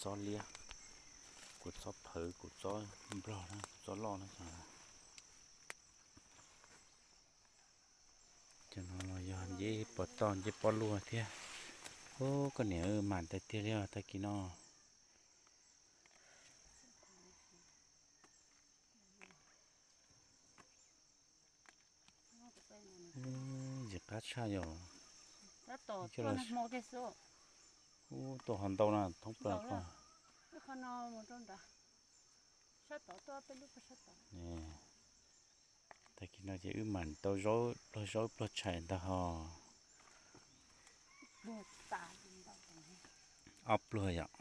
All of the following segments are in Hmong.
Txob liab, kuv txob phawv, kuv txob nplog na, kuv txob loj na. Cov no los yog nceb pos toj nceb poj luaj thiab. Ub, koj niam, mam tiag tiag li os tag kis no. Ntxim qab tshaj yom. Ub, tuaj hov ntau na, thoob plaws qhov. Tag kis no ces wb mam tau zaub pluag zaub pluag tshais ntag hos. Ob pluag yom,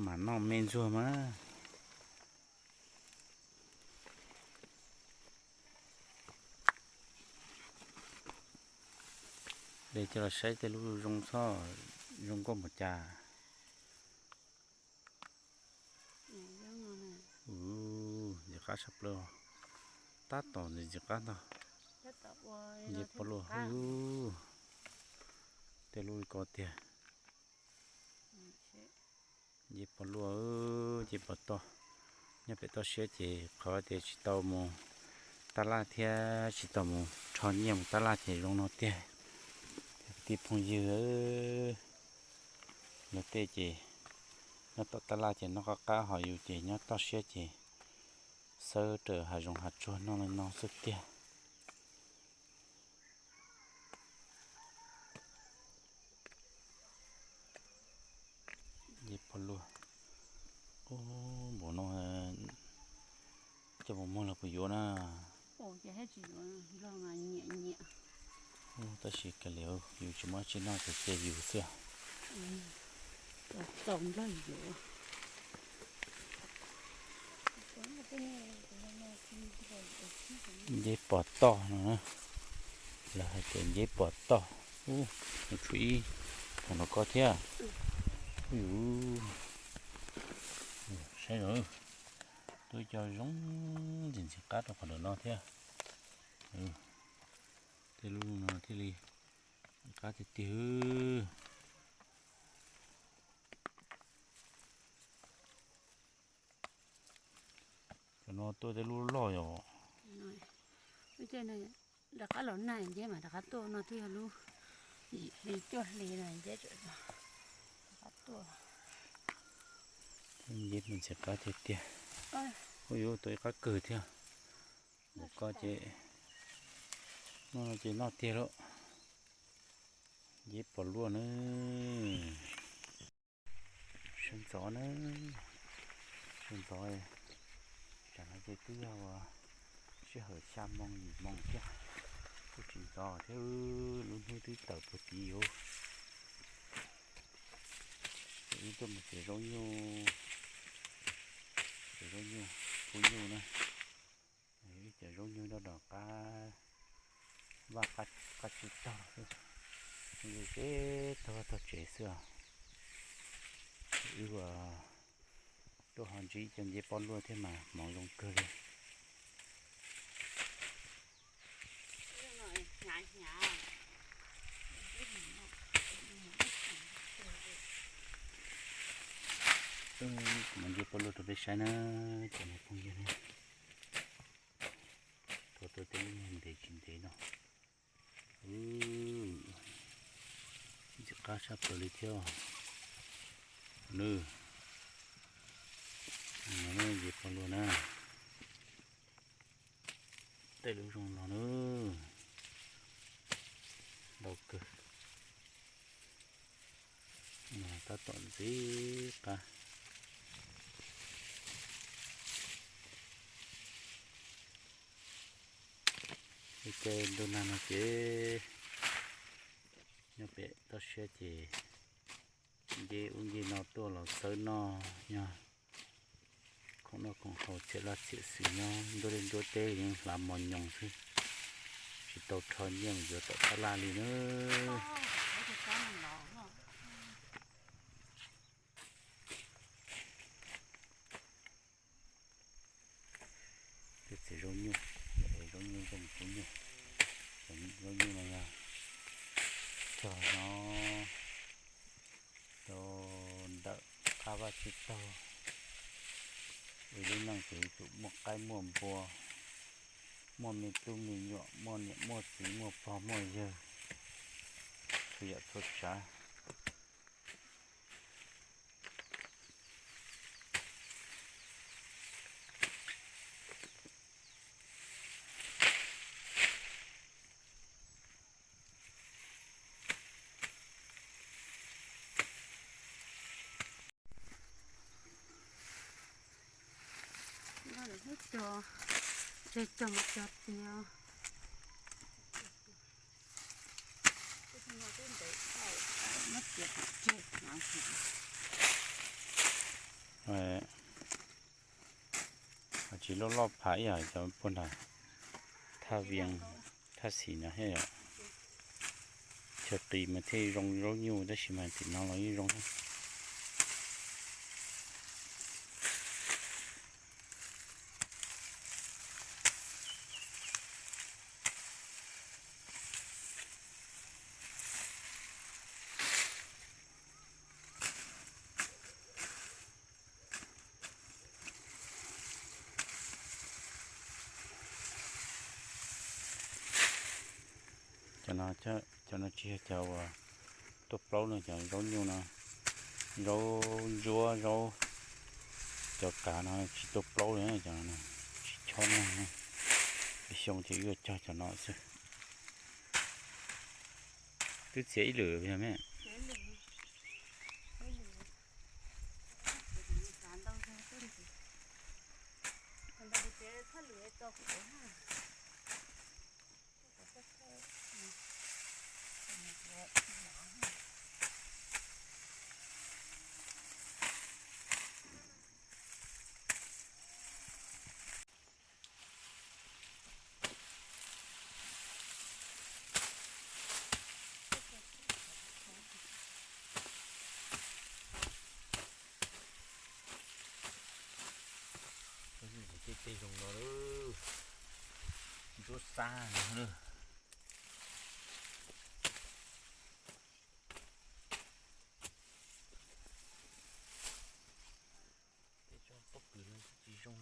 mam noj me ntxuag mas. De coj los saib tej lub zoo txhob zoo nkauj mus cas. Ntxim qab tshaj plaws, tab tom ntxim ntxim qab ntag. Nceb poj luaj, tej lub li ko tiag. Nceb pos luaj, nceb pos toj. Nyob pem toj siab ces qhov tias tsis tau mus tab laj thiab tsis tau mus rho nyiaj mus tab laj ces zoo no tiag. Kwv tij phooj ywg, luag tej ces nyob tom tab laj ces noj qab qab, ho yus ces nyob toj siab ces xawb raws hav zoov hav tsuag noj li no xwb tiag. Nceb pog luaj. Ub, npaum no coj mus muag los puas yuav na? Tab sis kav liam, yus tsis muaj dab tsi noj ces cia yus xwb. Nceb pos toj no, lawv hais tias nceb pos toj. Ub, tshuav ib qho no ko thiab. Ub, saib os, twb cov zoo ntxim ntxim qab rau qhov ntawm no thiab. Tej lub no thiaj li qab tiag tiag. Cov no tuaj tej lub loj yom. Rov qab los nag nceb mas rov qab tuaj no twb yog lub yim hli cuaj hli no nceb rov qab tuaj. Nceb mus ntxim qab tiag tiag. Ub, yuav tau ib qab kawg thiab. Mus ko ces, noj ces noj tiag lauj. Nceb pos luaj na. Sawv ntxov na, sawv ntxov. Tsam no ces twb yog sij hawm xya moo yim moo thiab, kuj tsis ntxov thiab, lub hnub twb tawm puag tid yuav. Wb tuaj mus txiav zaub nyuj, txiav zaub nyuj, pub nyuj na. Ib co zaub nyuj nyob rau qab vaj qab tsuag tag xwb, ze ze tag tog tsev xwb os. Wb ua tuaj ho ntsib ib co nceb poj luaj thiab mas hmoov zoo kawg li. Kuv muab nceb poj luaj rau peb saib na, cov phooj ywg na. Tuaj tuaj tej lub niag ntev tsis ntev no. Ntxim qab sab plaws li thiab. Nws, nceb poj luaj na. Tej lub zoo no na, ntau kawg. Tab tom ntxim qab. Ib ce ntuj nag no ces nyob pem toj siab ces nce ub nce no tuaj los xawb noj, nyob khoom noj khoom haus txhiam laj txhiam xwm nyob nruab liaj nruab teb yeej hlav mos nyoos xwb, tsis tau rho nyiaj mus yuav tom tab laj li na. Tej txiv zaub nyuj, zaub nyuj zoo pub nyuj, zaub nyuj no yog cog no rau ntawm qab Tsis taug, ib lub neej ces yuav tsum muaj qaib muaj npua, muaj me tub me nyuam, muaj niam muaj txiv, muaj pog muaj yawg, txhua yam txhua tsav. Noj lawm hnub cog, tseg cog mus cog tiag. Tsis loj loj phav ib yam cov puag nram thaj vias, thaj xim no thiab yom. Chaw qis mas thiaj zoo zaub nyuj tab sis mas tim no los yeej zoo thiab. Cov no, cov no tsis yog cov uas tuaj plaub no, cov zaub nyuj no, zaub ntsuab zaub, cov kav no tsis tuaj plaub li, cov no tsis chob neeg, ib xyoo ces yuav cog cov no xwb. Twb txiav ib lwm yog me. Tej, tej zoo no lawm, ntsuab xab no lawm. Tej tsob pob kws no tsis zoo.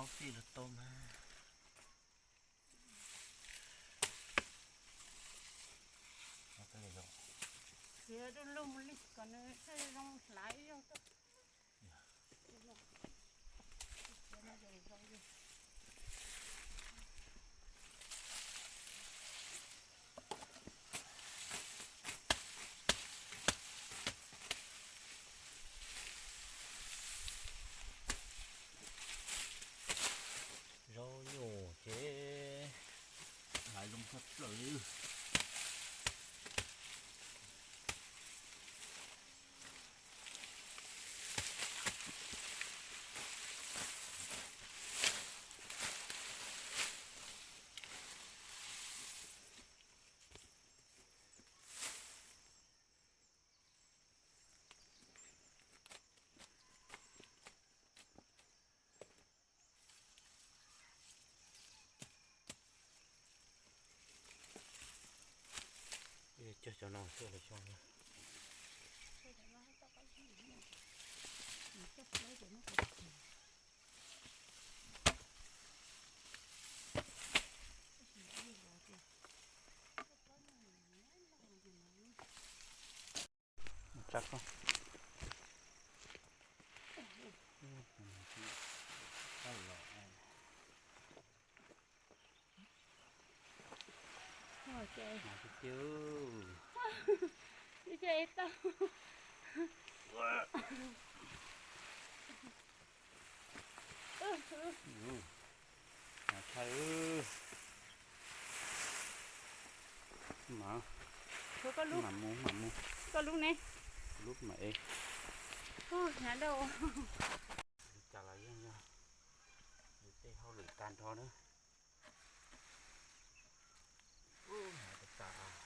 Ob tij los tau mas. Txiav lug mus li kom nws thiaj zoo hlav ib zaug tuaj. Zaub nyuj ces hlav zoo tshaj plaws li. Cog cov no xwb los xyoo na. Tsab koj. Mas, mas mus, mas mus. Koj lub ne? Lub mas es. Hnyav dau. Cas los yeej yog tej hauj lwm tag nrho na. Hnyav tas tas.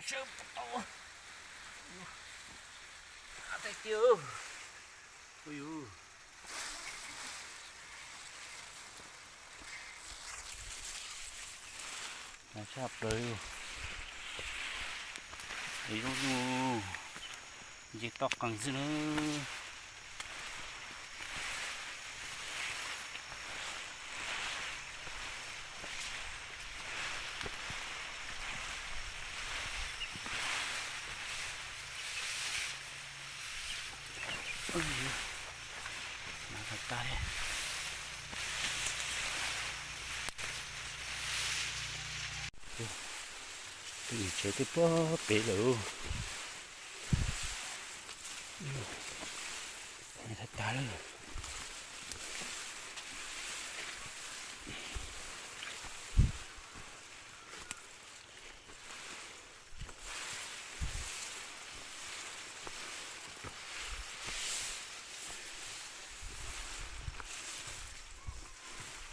Sawv tau. Qab tag kiag. Ui yus. Hnyav tshaj plaws li. Es zoo zoo, nce toj qees xwb na. Hnyav tag tag li. Tus niam tsev twb puag pem lawm. Hnyav tag tag lawm.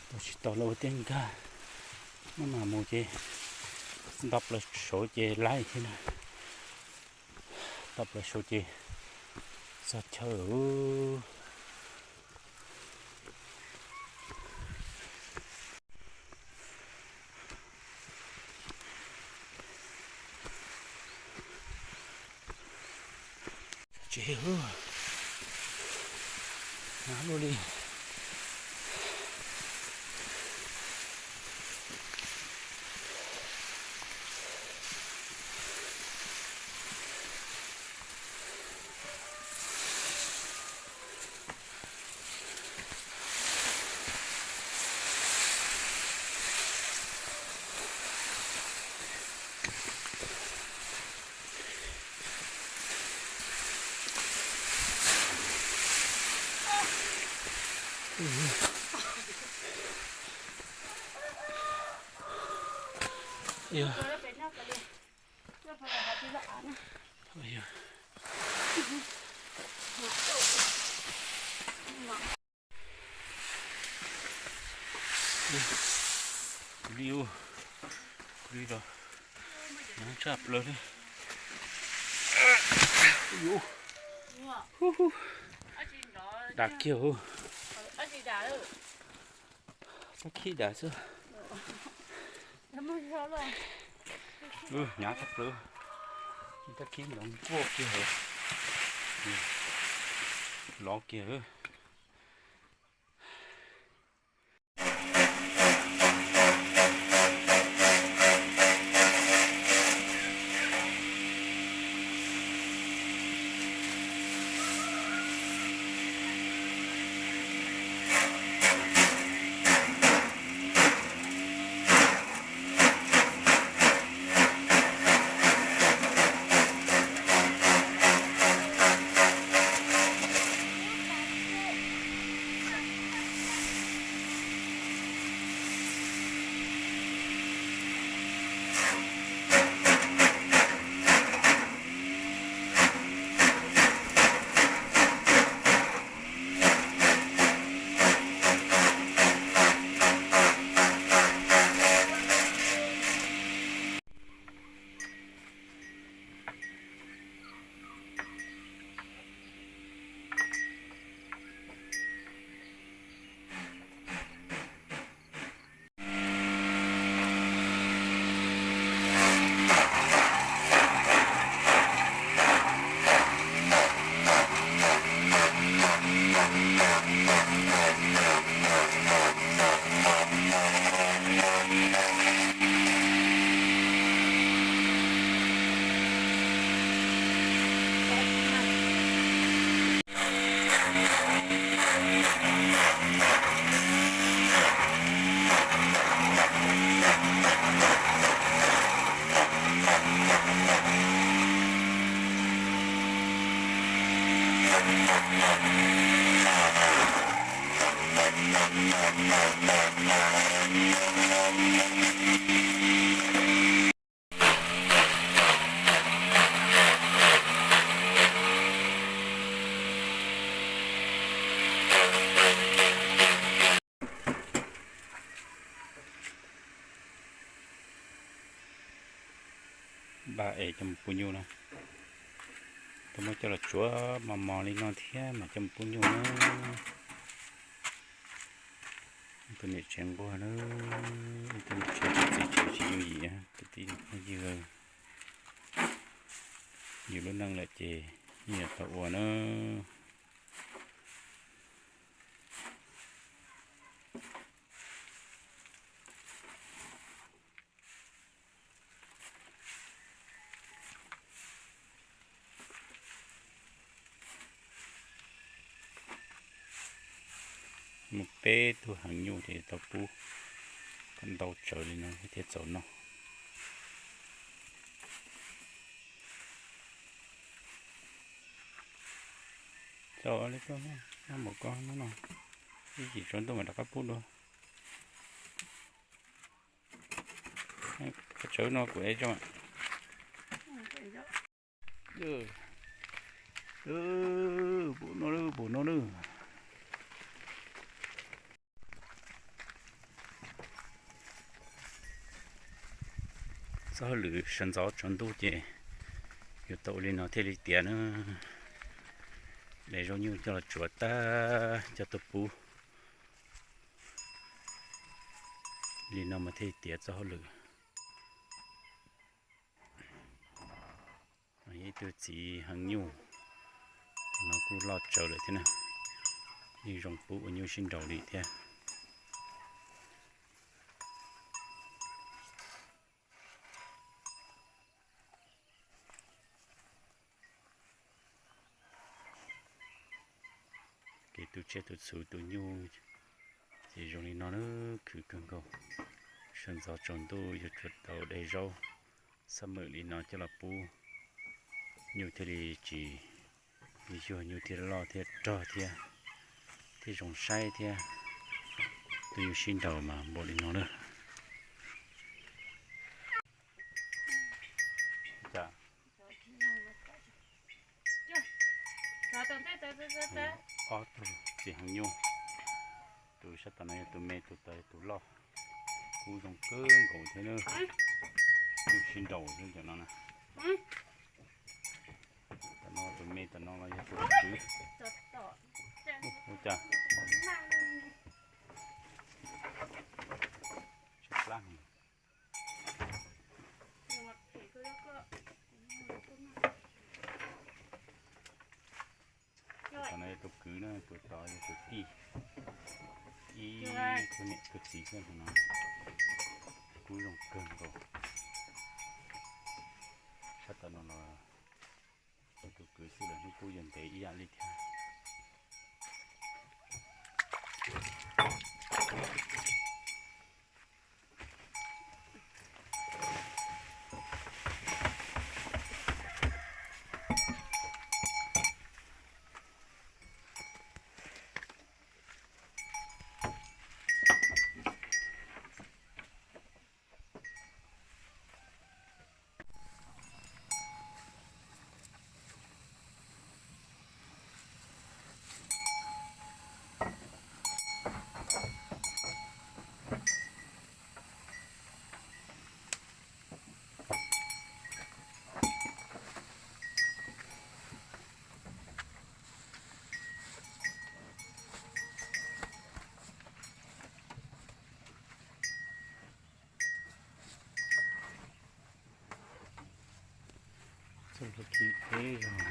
Tos tsis tos los ua tiag nkag. Maj mam mus ces nto plaws saud ces laib thiab na. Nto plaws saud ces txog chaw. Tsis, hnyav luaj li. Kuv li, kuv li los hnyav tshaj plaws li. Dam kiag, tab khib dam xwb. Hnyav tshaj plaws, tab khib los nkuaj kiag, lov kiag. Npaj es coj mus pub nyuj na. Twb muab coj los tsuav mos mos li no thiab mas coj mus pub nyuj na. Tus niam tsev nquag na, tus niam tsev txiv tsev tsis yooj yim, tus tij phooj ywg, yus lub neej lawm ces yeej yuav tau ua na. Muaj peb tug heev nyuj ces tau pub kom ntau tsawv li no thiaj txaus noj. Txaus li koj noj, noj npaum koj noj no, ib chim tsaus ntuj mas rov qab pub dua. Koj tsawv no kuv ev tso. Pum no lawm, pum no lawm. Txoj hauj lwm sawv ntxov tsaus ntuj ces yuav tau ua li no thiaj li tiav na. De zaub nyuj coj los tsuav tag coj tuaj pub. Li no mas thiaj tiav txoj hauj lwm. Ib tug txiv heev nyuj, no kuj loj tsawv lawm thiab na, yeej zoo pub ua nyuj sib nraus li thiab. Kev tu tsiaj tu txhu tu nyuj ces zoo li no na, khwv kawg nkaus. Sawv ntxov tsaus ntuj yuav tsum tau de zaub xab mem li no coj los pub, nyuj thiaj li tsis yuag, nyuj thiaj loj thiab rog thiab, thiab zoo saib thiab. Tu nyuj sib nraus mas npaum li no na. Ob tug txiv heev nyuj, tus sab tom no yog tus me, tus tod yog tus loj. Kub zoo kawg nkaus thiab na. Nyuj sib nraus xwb cov no na. Tom no tus me, tom no los yog tus kwv. Ua cas tshaib plab. Tom no yog tus kwv na, tus tod yog tus tij. Ib tug niam tus txiv xwb no. Kub zoo kawg nkaus. Sab tom no los tus kwv xwb, lawv hnub qub yuav ntev ib yam li thiab. Txoj hlua khi peb zaug.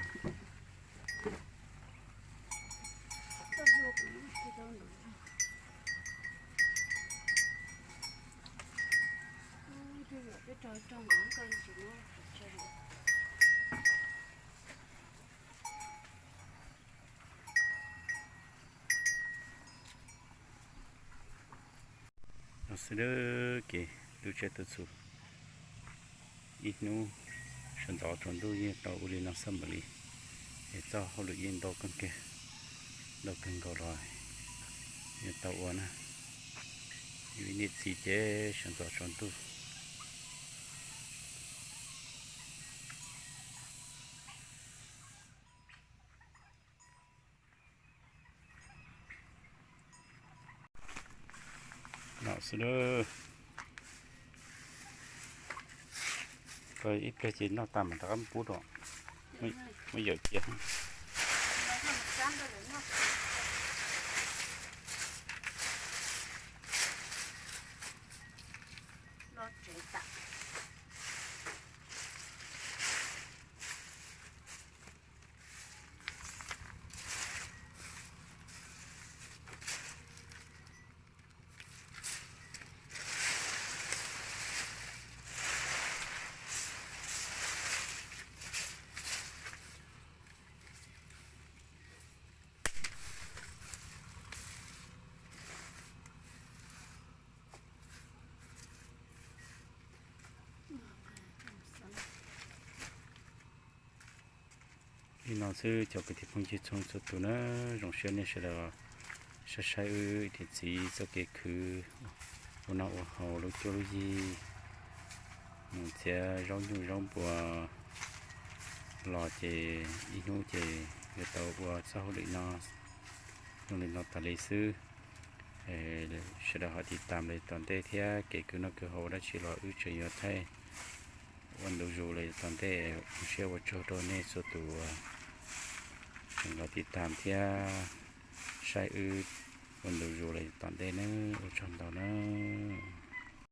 No xwb, kev tu tsiaj tu txhu ib hnub sawv ntxov tsaus ntuj yeej tau ua li no xwb mam li, es txoj hauj lwm yeej ntau kawg kiag, ntau kawg nkaus los yeej tau ua na. Yus ib niam txiv ces sawv ntxov tsaus ntuj. No xwb lawm. Ib pliag ces noj tas mas rov qab mus pub dua. Muab yawm cia. Li no xwb cov kwv tij phooj ywg txhua txhua tus na, zoo siab nej sawv daws saib saib wb niam txiv txoj kev khwv ua noj ua haus lub cuab lub yig, mus txiav zaub nyuj zaub npua los ces ib hnub ces yuav tau ua txoj hauj lwm no zoo li no tas li xwb. Sawv daws ho tiv tam los tom ntej thiab, kev khwv noj khwv haus ua dab tsi los wb tseem yuav thaij ua ntu zus los tom ntej. Zoo siab ua tsaug rau nej txhua tus tseem los tiv tam thiab saib wb ua ntu zus los tom ntej nawb, ua tsaug ntau nawb.